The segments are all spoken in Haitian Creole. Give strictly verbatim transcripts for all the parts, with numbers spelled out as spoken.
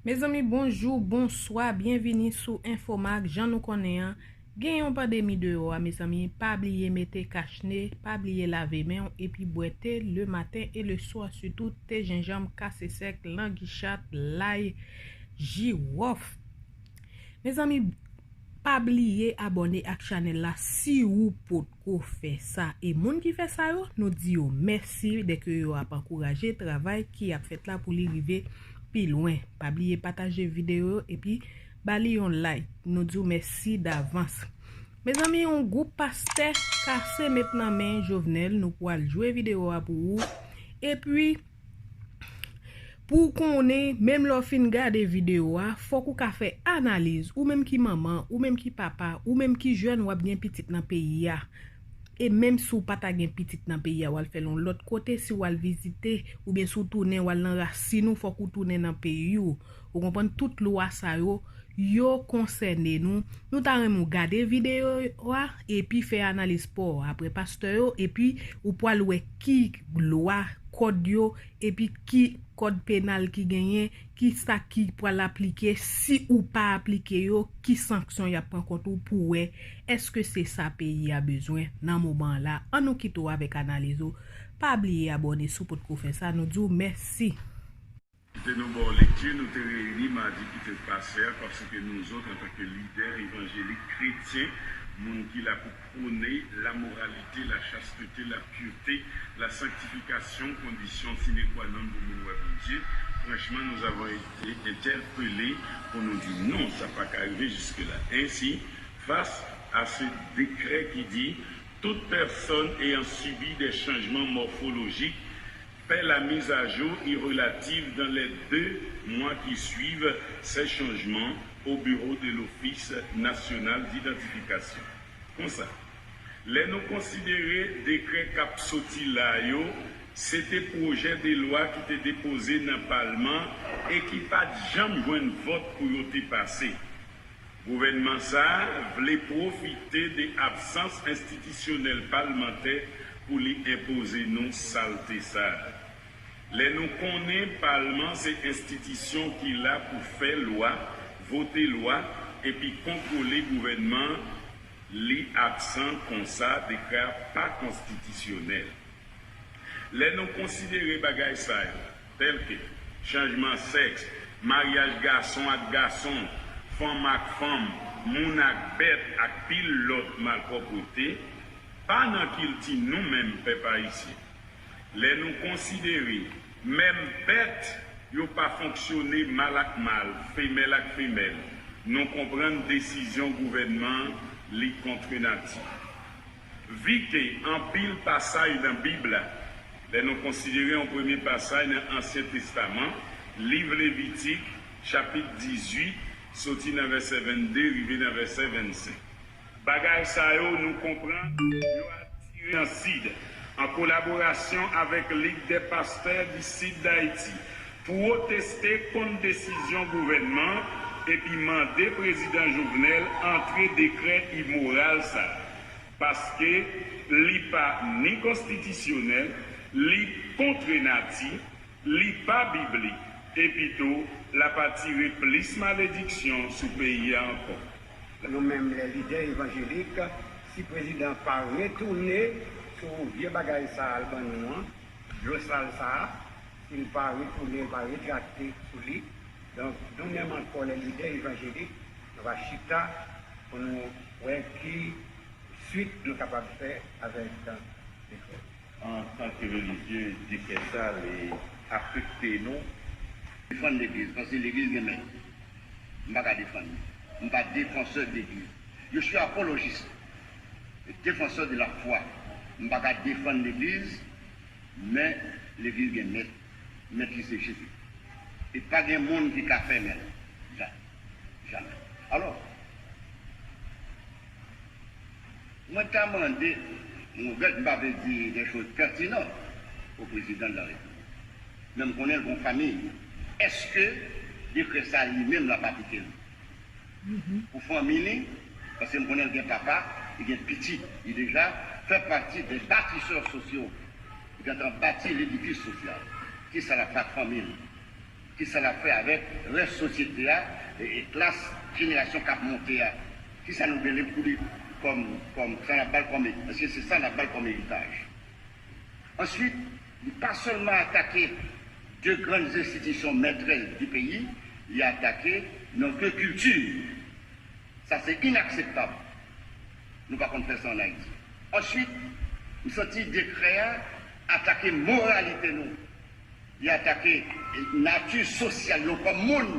Mezanmi, bonjou, bonswa, byenvini sou Enfomag. Jan nou konnen an, gen yon pandemi deyò a, mezanmi, pa bliye mete kachne, pa bliye lave men w, epi bwè te le maten e le swa, sitou te jenjanm kase sèk, langichat, lay, jiwòf. Mezanmi, pa bliye abòne ak chanèl la si ou potko fè sa. E moun ki fè sa yo, nou di yo mèsi dèke yo ap ankouraje travay ki ap fèt la pou li rive pi lwen. Pa bliye pataje videyo yo epi ba li yon like. Nou di w mèsi davans. Mezanmi, yon gwoup pastè kase met nan men Jovenel. Nou pral jwe videyo a pou ou. Epi, pou w konnen, menm lè w fin gade videyo a, fòk ou ka fè analiz. Ou menm ki manman, ou menm ki papa, ou menm ki jèn, w ap gen pitit nan peyi a. E menm si w pa ta gen pitit nan peyi a, w al fè l yon lòt kote, si w al vizite, oubyen si w tounen, w al nan rasin ou, fòk ou tounen nan peyi w. Ou konprann, tout lwa sa yo, yo konsène nou. Nou ta renmen w gade videyo a, epi fè analiz pa w apre pastè yo, epi ou pral wè ki lwa, kòd yo, epi ki kòd penal ki genyen, ki sa ki pral aplike, si ou pa aplike yo, ki sanksyon y ap pran kont ou pou wè èske se sa peyi a bezwen nan moman an la. Ann nou kite w avèk analiz ou. Pa bliye abòne si w potko fè sa, nou di w mèsi. Kite nou ba w lekti, nou te reyini madi ki te pase a, paske nou zòt, antanke lidè evanjelik kretyen, moun ki la pou pwone lamoralite, lachastete, lapirte, lasanktifikasyon, kondisyon sine qua non pou moun wè Bondye. Franchman, nous avons été interpellés pour nous dire non, sa pa ka rive jiske la. Ainsi, face à ce décret qui dit toute personne ayant subi des changements morphologiques fait la mise à jour et relative dans les deux mois qui suivent ces changements au bureau de l'Office national d'identification. Konsa, lè nou konsidere dekrè k ap soti la yo, se te pwojè de lwa ki te depoze nan palman e ki pa t janm jwenn vòt pou yo te pase. Gouvènman sa a vle pwofite de absans enstitisyonèl palmantè pou li enpoze nou salte sa a. Lè nou konnen palman se enstitisyon ki la pou fè lwa, vote lwa, epi kontwole gouvènman, li absan konsa, dekrè a pa konstitisyonèl. Lè nou konsidere bagay sa yo, tèlke chanjman sèks, maryaj gason ak gason, fanm ak fanm, moun ak bèt, ak pil lòt malpwòpte, pa nan kilti nou menm pèp ayisyen. Lè nou konsidere menm bèt yo pa fonksyone mal ak mal, femèl ak femèl, nou konprann desizyon gouvènman an, li kont nati. Vi ke anpil pasaj nan Bib la, lè nou konsidere yon premye pasaj nan Ansyen Testaman, liv Levitik, chapit dizuit, soti nan vèsè vennde rive nan vèsè vennsenk. Bagay sa yo, nou konprann, yo atire nan Sid, an kolaborasyon avèk Ligue des Pasteurs du Sud d'Haïti, pwoteste kont desizyon gouvènman epi mande Prezidan Jovenel antre dekrè imoral sa a, paske li pa ni konstitisyonèl, li kont nati, li pa biblik, epi tou, l ap atire plis malediksyon sou peyi a ankò. Nou menm, lè lidè evanjelik, si prezidan pa retounen sou vye bagay sa a l ban nou an, dlo sal sa a, si l pa retounen, l pa retrakte sou li, donk, nou menm ankò, lè lidè evanjelik, nou va chita pou nou wè ki swit nou kapab fè avèk dekrè. Antanke relijye, dekrè sa, li afekte nou. Defann legliz, paske legliz gen mèt. M pa ka defann li. M pa defansè de legliz. Je suis apologiste, défenseur de la foi. M pa ka defann legliz, men legliz gen mèt. Mèt li se Jezi. E pa gen moun ki ka fèmen l. Jamè. Jamè. Alò, mwen ta mande, mwen regrèt, m pa vle di de choz pètinan o prezidan de la repiblik. Men m konnen l gon fanmi. Èske dekrè sa li menm l ap aplike l? Pou fanmi li, paske m konnen l gen papa, li gen pitit, li deja fè pati de batisè sosyo. Li gentan bati ledifis sosyal. Kisa l ap fè ak fanmi l? Kisa l ap fè avèk rès sosyete a, e, e klas jenerasyon k ap monte a? Kisa nou genyen pou li kòm, kòm, sa n ap ba l kòm, paske se sa n ap ba l kòm eritaj. Answit, li pa sèlman atake de grandes institutions maîtresses du pays, li atake notre culture. Sa se inakseptab. Nou pa konn fè sa ann Ayiti. Answit, m santi dekrè a atake moralite nou. Li atake nati sosyal nou kòm moun.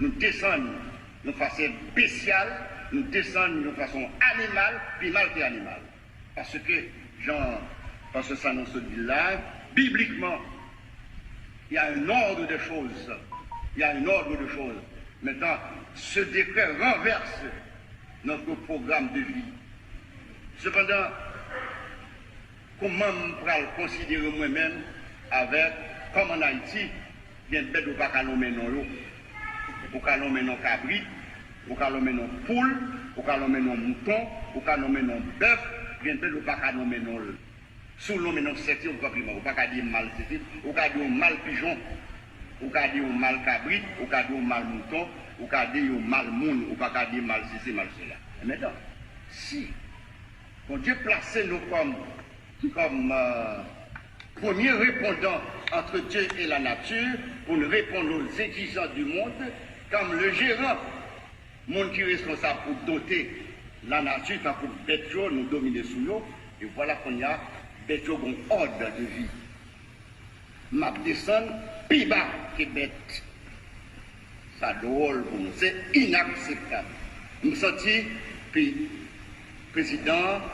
Nou desann yon fason besyal, nou desann yon fason animal, pi mal ke animal. Paske, jan Pastè Sanon sot di l la, biblikman, il y a un ordre de choses. Il y a un ordre de choses. Maintenant, ce décret renverse notre programme de vie. Sepandan, kòman m pral konsidere mwen menm avèk, kòm ann Ayiti, gen bèt ou pa ka nonmen non yo? Ou ka nonmen non kabrit, ou ka nonmen non poul, ou ka nonmen non mouton, ou ka nonmen non bèf, gen bèt ou pa ka nonmen non l. Si w nonmen non sèk yo, ou konpliman, ou pa ka di m mal sesi, ou ka di yon mal pijon, ou ka di yon mal kabrit, ou ka di yon mal mouton, ou ka di yon mal moun, ou pa ka di m mal sesi, mal sela. E mentnan, si Bondye plase nou kòm, kòm, euh, premye repondan entre Dieu et la nature pou n reponn aux exigences du monde, kòm le jeran, moun ki responsab pou dote lanati, tankou bèt yo, nou domine sou yo, e vwala kounye a, bèt yo gon òd de vi. M ap desann pi ba ke bèt. Sa dwòl pou mwen. Se inakseptab. M santi pe-, prezidan an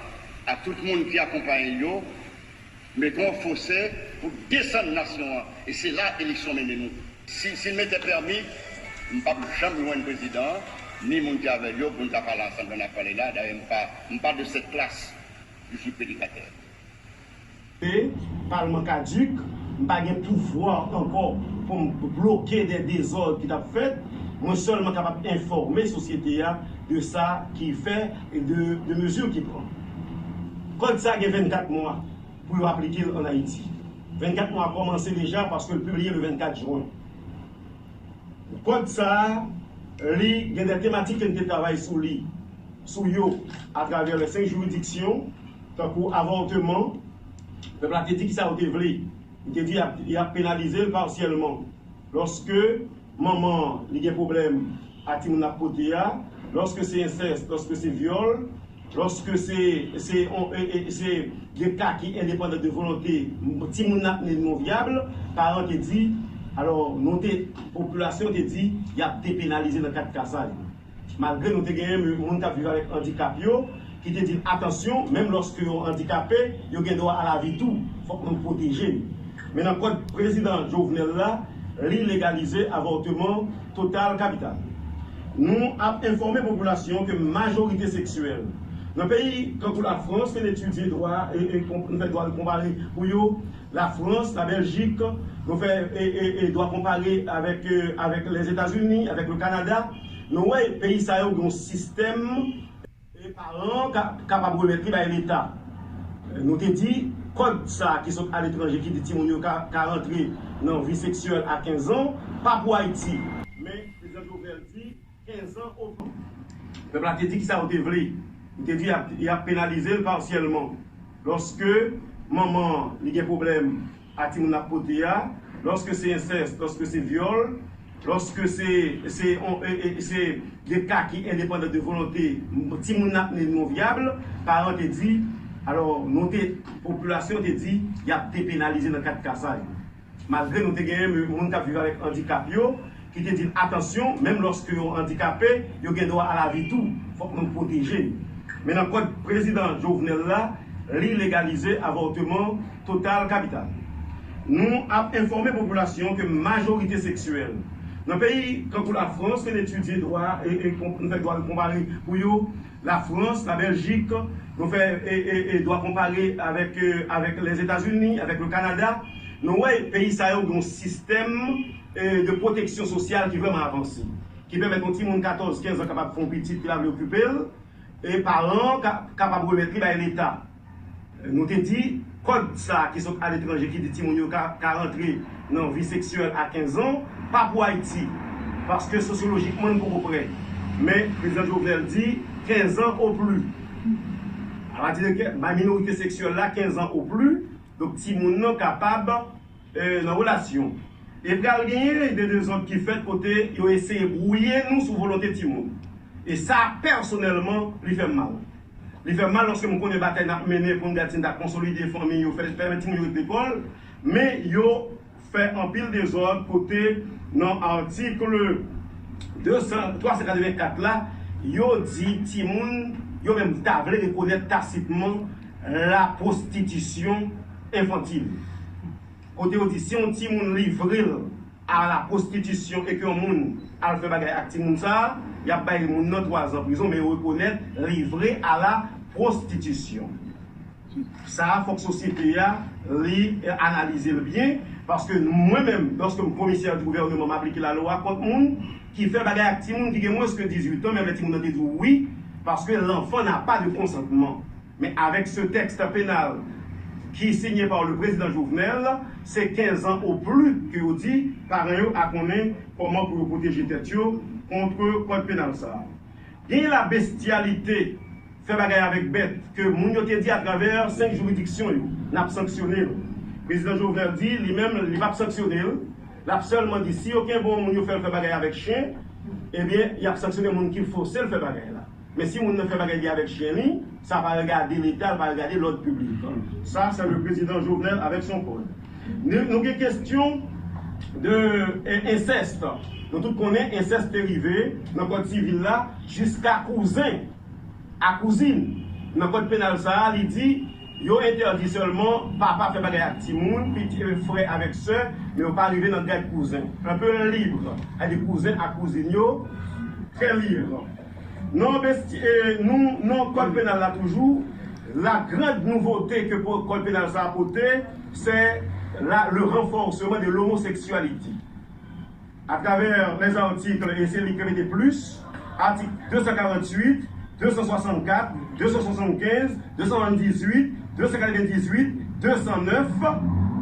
ak tout moun ki akonpaye l yo mete yon fosè pou desann nasyon an. E se la eleksyon mennen nou. Si, si l mete pèmi, m p ap janm jwenn prezidan an, ni moun ki avè l yo, pou n ta pale ansanm jan n ap pale la. Dayè, m pa, m pa de cette classe. Je suis prédicateur. Palman kadik, m pa gen pouvwa ankò pou m bloke de dezòd ki t ap fèt. Mwen sèlman kapab enfòme sosyete a de sa ki fè e de, de mezi ki pran. Kòd sa gen vennkat mwa pou yo aplike l ann Ayiti. Vennkat mwa kòmanse deja paske l pibliye le vennkat jen. Kòd sa a, li gen de tematik ke n te travay sou li, sou yo, atravè les cinq juridictions, tankou avòtman. Pèp la te di kisa yo te vle. Li te di y ap, y ap penalize l pasyèlman. Lòske manman an, li gen pwoblèm ak timoun l ap pote a, lòske se ensès, lòske se vyòl, lòske se, se, on, e, e, se de ka ki endepandan de volonte timoun nan, non vyab, paran te di, alò, nou te, popilasyon te di, y ap depenalize nan kat ka sa yo. Malgre nou te genyen moun k ap viv avèk andikap yo, ki te di n, atansyon, menm lòske yo andikape, yo gen dwa a lavi tou, fòk nou pwoteje yo. Men nan kòd prezidan Jovenel la, li legalize avòtman total kapital. Nou ap enfòme popilasyon ke majorite seksyèl nan peyi tankou Lafrans, ke n etidye dwa e, e konp-, nou fè dwa konpare pou yo, Lafrans, Labèljik, nou fè e, e, e dwa konpare avèk, e, avèk Lèzetazini, avèk le Kanada. Nou wè peyi sa yo gen yon sistèm e paran an ka, kapab remèt li bay Leta. Nou te di, kòd sa a ki sot aletranje ki di timoun yo ka, ka rantre nan vi seksyèl a kenz an, pa pou Ayiti. Men, prezidan Jovenel di, kenz an otan. Pèp la te di kisa yo te vle. Yo te di y ap, y ap penalize l pasyèlman. Lòske manman an, li gen pwoblèm ak timoun l ap pote a, lòske se ensès, lòske se vyòl, lòske se, se, on, e, e, se de ka ki endepandan de volonte timoun nan, non vyab, paran te di, alò, nou te, popilasyon te di, y ap depenalize nan kat ka sa yo. Malgre nou te genyen moun k ap viv avèk andikap yo, ki te di n, atansyon, menm lòske yo andikape, yo gen dwa a lavi tou, fòk nou pwoteje yo. Men nan kòd prezidan Jovenel la, li legalize avòtman total kapital. Nou ap enfòme popilasyon ke majorite seksyèl nan peyi tankou Lafrans, ke n etidye dwa e, e konp-, nou fè dwa konpare pou yo, Lafrans, Labèljik, nou fè e, e, e dwa konpare avèk, e, avèk Lèzetazini, avèk le Kanada. Nou wè peyi sa yo gen yon sistèm, e, de pwoteksyon sosyal ki vrèman avanse, ki pèmèt yon timoun katòz, kenz an kapab fè yon pitit, ki pa vle okipe l, e paran an ka, kapab remèt li bay Leta. Nou te di, Kòd sa a ki sot aletranje ki di timoun yo ka, ka rantre nan vi seksyèl a kenz an, pa pou Ayiti. Paske sosyolojikman, n poko prè. Men, prezidan Jovenel di kenz an o pli. Apati de ke, bay minorite seksyèl la kenz an o pli, donk timoun nan kapab, e, nan relasyon. E pral genyen de dezòd ki fèt kote yo eseye bwouye nou sou volonte timoun. E sa, pèsonèlman, li fè m mal. Li fè m mal lòske m konnen batay n ap mennen pou n gad si n ta konsolide fanmi yo, fè, pèmèt timoun yo ret lekòl, men yo fè anpil dezòd kote nan atik de san, twa san katrevenkat la, yo di timoun, yo menm ta vle rekonèt tasitman la prostitisyon enfantil. Kote yo di si yon timoun livre l a la prostitisyon e ke yon moun al fè bagay ak timoun sa a, y ap bay moun nan twa zan prizon, men yo rekonèt livre a la prostitisyon. Sa a, fòk sosyete a, li, e, analize l byen, paske mwen menm, lòske m komisè di gouvèneman, m aplike lalwa kont moun ki fè bagay ak timoun ki gen mwens ke dizuit an, menm lè timoun nan te di w wi, paske l'enfant n'a pas de consentement. Men avèk se tèks penal ki sinye pa le prezidan Jovenel, se kenz an o pli ke yo di paran yo a konnen kòman pou yo pwoteje tèt yo kont kòd penal sa a. Genyen la bestyalite, fè bagay avèk bèt, ke moun yo te di atravè senk jiridiksyon yo, n ap sanksyone l. Prezidan Jovenel di, li menm, li p ap sanksyone l, l ap sèlman di, si yo kenbe yon moun yo fè l fè bagay avèk chen, ebyen, y ap sanksyone moun ki fòse l fè bagay la. Men si moun nan fè bagay li avèk chen li, sa pa regade Leta, l pa regade lòd piblik. Sa, se le prezidan Jovenel avèk son kòd. Nou, nou gen kesyon de, e, ensèst. Nou tout konnen ensèst te rive nan kòd sivil la jiska kouzen a kouzin. Nan kòd penal sa a, li di yo entèdi sèlman papa fè bagay ak timoun, piti, e, frè avèk sè, men yo pa rive nan gad kouzen. Un peu libre. Sètadi kouzen ak kouzin yo, trè lib. Non, besti, e, nou, non, kòd penal la toujou, la grande nouveauté ke po-, kòd penal sa a pote, se la, le renforcement de l'homosexualité. Atravè les articles, e se li ki mete plis, atik de san karanntuit, de san swasannkat, de san swasannkenz, de san swasanndizuit, de san katrevendizuit, de san nèf,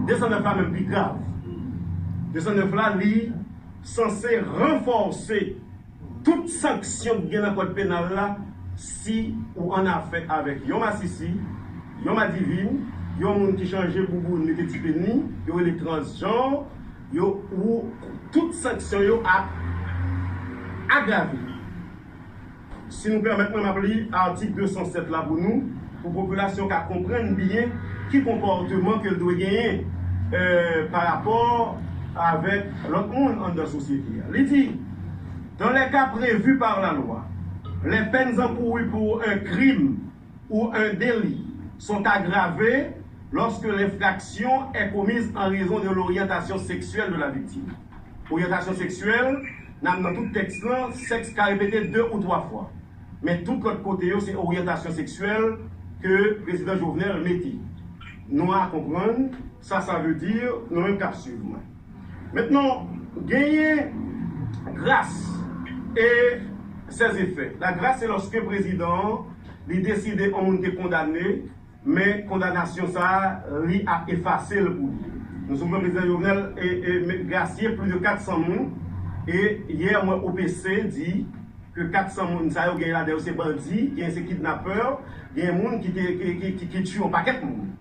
de san nèf la menm pi grav. De san nèf la, li sanse ranfòse tout sanksyon ki gen nan kòd penal la, si ou an afè avèk yon masisi, yon madivin, yon moun ki chanje bouboun mete ti peni, yo rele transjanr, yo, ou, tout sanksyon yo ap agrave. Si nou pèmèt mwen, m ap li atik de san sèt la pou nou, pou popilasyon ka konprann byen ki konpòteman ke l dwe genyen, e, pa rapò avèk lòt moun anndan sosyete a. Li di, dans les cas prévus par la loi, les peines encourues pour un crime ou un délit sont aggravées lorsque l'infraction est commise en raison de l'orientation sexuelle de la victime. Oryantasyon seksyèl, nan, nan tout tèks lan, sèks ka repete de ou twa fwa. Men tout lòt kote yo, se oryantasyon seksyèl ke prezidan Jovenel mete. Nou a konprann sa sa vle di, nou menm k ap swiv mwen. Mentnan, genyen gras e ses effets. La grâce, se lòske prezidan an, li deside yon moun te kondane, men kondanasyon sa a, li ap efase l pou li. Nou sonje prezidan Jovenel e, e, me-, grasye plis de kat san moun, e yè mwen O P C di ke kat san moun sa yo, genyen ladan yo se bandi, genyen se kidnapè, genyen moun ki te, ki, ki, ki, ki tiye yon pakèt moun.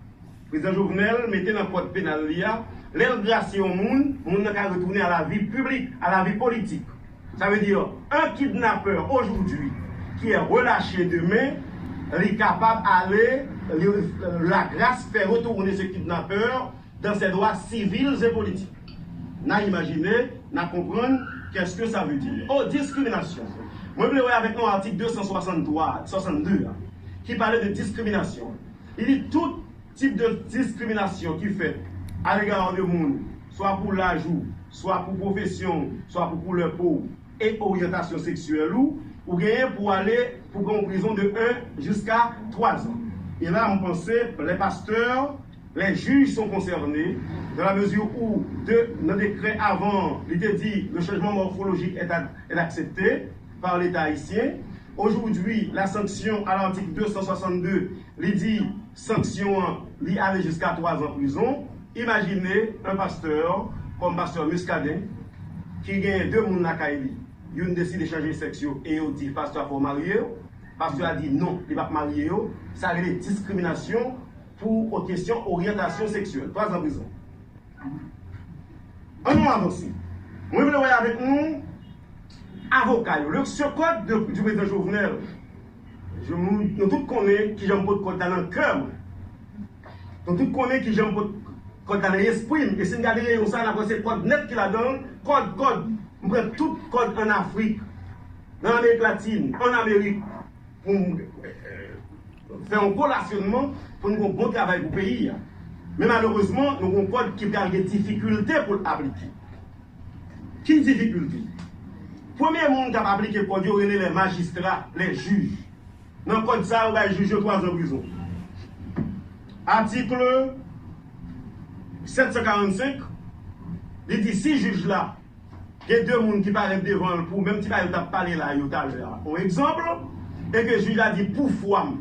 Prezidan Jovenel mete nan kòd penal li a, lè l grasye yon moun, moun nan ka retounen a la vi piblik, a la vi politik. Ça veut dire, un kidnappeur aujourd'hui qui est relâché demain, li kapab ale, li, la grâce fait retourner ce kidnappeur dans ses droits civils et politiques. N a imajine, n a konprann, qu'est-ce que ça veut dire? Oh, diskriminasyon. Mwen vle wè avèk nou atik de san swasanntwa, swasannde a, ki pale de diskriminasyon. Li di tout tip de diskriminasyon ki fèt à l'égard de moun, swa pou laj ou, swa pou pwofesyon w, swa pou koulè po w e oryantasyon seksyèl ou, ou genyen pou ale pou pran yon prizon de un jiska twa zan. E la, m panse, les pasteurs, les juges sont concernés, dans la mesure où, de, nan dekrè avan, li te di, le changement morphologique est, a, est accepté par l'État haïtien. Aujourd'hui, la sanction à l'article deux cent soixante-deux, li di, sanksyon an, li ale jiska twa zan prizon. Imajine yon pastè, kòm pastè Muscadin, ki genyen de moun lakay li, youn deside chanje sèks yo e yo di pastè a fò w marye yo. Pastè a di non, li p ap marye yo. Sa rele diskriminasyon pou o- kesyon oryantasyon seksyèl. Twa zan prizon. Ann nou avanse. Mwen vle wè avèk nou avoka yo. Le, ce code de, du président Jovenel, je, nou, nou tout konnen kijan m pot kòd la nan kè mwen. Nou tout konnen kijan m pot kòd la nan espri m. E si n gade reyon sa, n ap wè se kòd nèt ki ladan l. Kòd, kòd. M pran tout kòd ann Afrik, nan Amerik Latin, ann Amerik, pou m fè yon kolasyonman pou n gen yon bon travay pou peyi a. Men malerezman, nou gen yon kòd ki pral gen difikilte pou l aplike. Ki difikilte? Premye moun k ap aplike kòd yo rele les magistrats, les juges. Nan kòd sa a, yo bay jij yo twa zan prizon. Atik sèt san karannsenk, li di si jij la gen de moun ki parèt devan l pou menm ti bagay yo t ap pale la yo talè a, yon egzanp, e ke jij la di pou fwa m,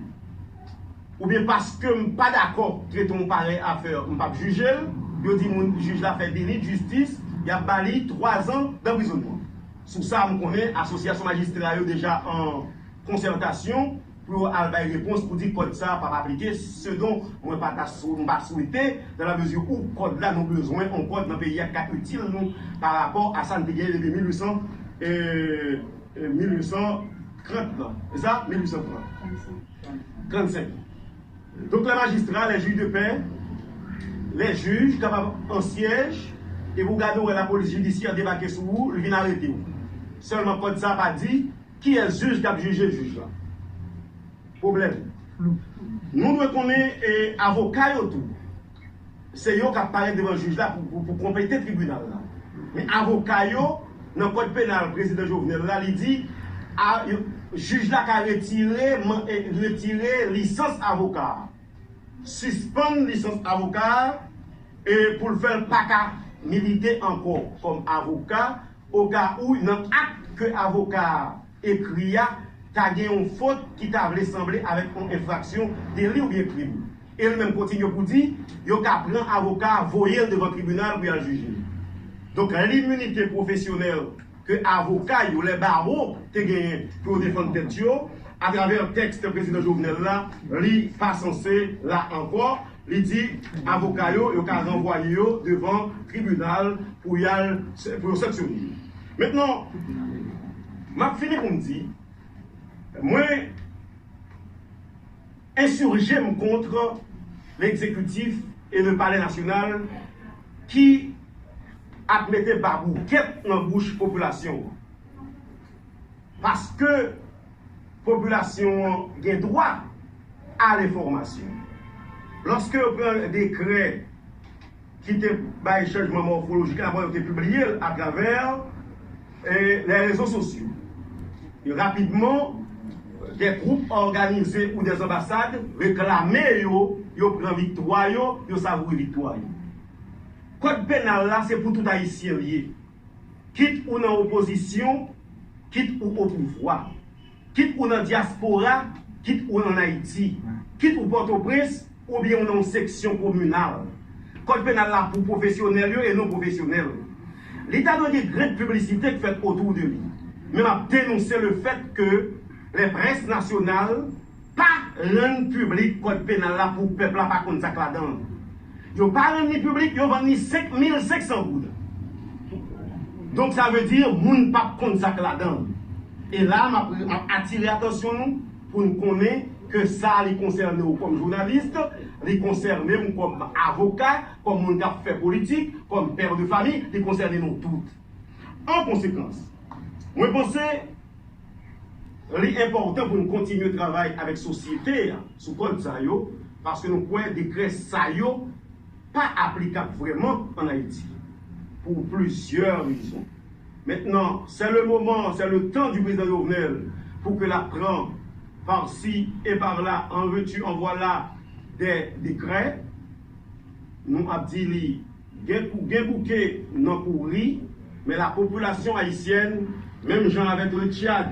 oubyen paske m pa dakò trete yon parèy afè, m p ap jije l, yo di moun, jij la fè deli d jistis, y ap ba li twa zan danprizònman. Sou sa, m konnen asosyasyon majistra yo deja an konsètasyon pou yo al bay repons pou di kòd sa a p ap aplike, ce dont mwen pa ta sou, m pa swete, dans la mesure où kòd la, nou bezwen yon kòd nan peyi a k ka itil nou pa rapò a sa n te genyen depi mil uit san, e, e, mil uit san trant lan. Se sa? Mil uit san trant. Trannsenk. Donk, les magistrats, les juges de paix, les juges kapab an syèj, epi w gade w wè lapolis jidisyè debake sou ou, li vin arete w. Sèlman kòd sa a pa di kiyès jij k ap jije jij la. Pwoblèm. Nou dwe konnen, e, avoka yo tou, se yo k ap parèt devan jij la pou, pou, pou konplete tribinal la. Men avoka yo, nan kòd penal prezidan Jovenel la, li di, a, yo, jij la ka retire, man- e, retire lisans avoka a, sispann lisans avoka a, e pou l fè l pa ka milite ankò kòm avoka, oka ou nan ak ke avoka a ekri a ta gen yon fot ki ta vle sanble avèk yon enfraksyon, deli oubyen krim. E l menm kontinye pou di, yo ka pran avoka a, voye l devan tribinal pou y al jije l. Donk, liminite pwofesyonèl ke avoka yo, les barreaux, te genyen pou yo defann tèt yo, atravè tèks prezidan Jovenel la, li pa sanse la ankò. Li di avoka yo, yo ka ranvwaye yo devan tribinal pou y al, pou yo sanksyone yo. Mentnan, m ap fini pou m di, mwen ensije m kont legzekitif e le palè nasyonal ki ap mete baboukèt nan bouch popilasyon an. Paske popilasyon an gen dwa a lenfòmasyon. Lòske yo pran dekrè ki te bay chanjman mòfolojik la, yo te pibliye l atravè, e, les réseaux sociaux. E rapidman, des groupes organisés ou des ambassades reklame yo, yo pran viktwa yo, yo savoure viktwa yo. Kòd penal la, se pou tout Ayisyen l ye. Kit ou nan opozisyon, kit ou o pouvwa, kit ou nan dyaspora, kit ou ann Ayiti, kit ou Pòtoprens, oubyen ou nan yon seksyon kominal. Kòd penal la pou pwofesyonèl yo e non pwofesyonèl. Li ta dwe gen grenn piblisite k fèt otou de li. Men m ap denonse le fèt ke les presses nationales pa rann piblik kòd penal la pou pèp la pa konn sa k ladan l. Yo pa rann li piblik, yo vann li senk mil senk san goud. Donk, sa vle di moun p ap konn sa k ladan l. E la, m ap, m ap atire atansyon nou pou n konnen ke sa, li konsène w kòm jounalis, li konsène m kòm avoka, kòm moun k ap fè politik, kòm pè de famiy, li konsène nou tout. An konsekans, mwen panse li enpòtan pou n kontinye travay avèk sosyete a sou kòd sa yo, paske nou kwè dekrè sa yo pa aplikab vrèman ann Ayiti, pou plizyè rezon. Maintenant, c'est le moment, c'est le temps du président Jovenel pour que la pran par-ci et par-là, en veux-tu, en voilà, des décrets. Nou ap di li, gen kou, gen bouke nan kouri, men la popilasyon ayisyèn, menm jan avèk le Tchad,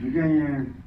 Nou genyen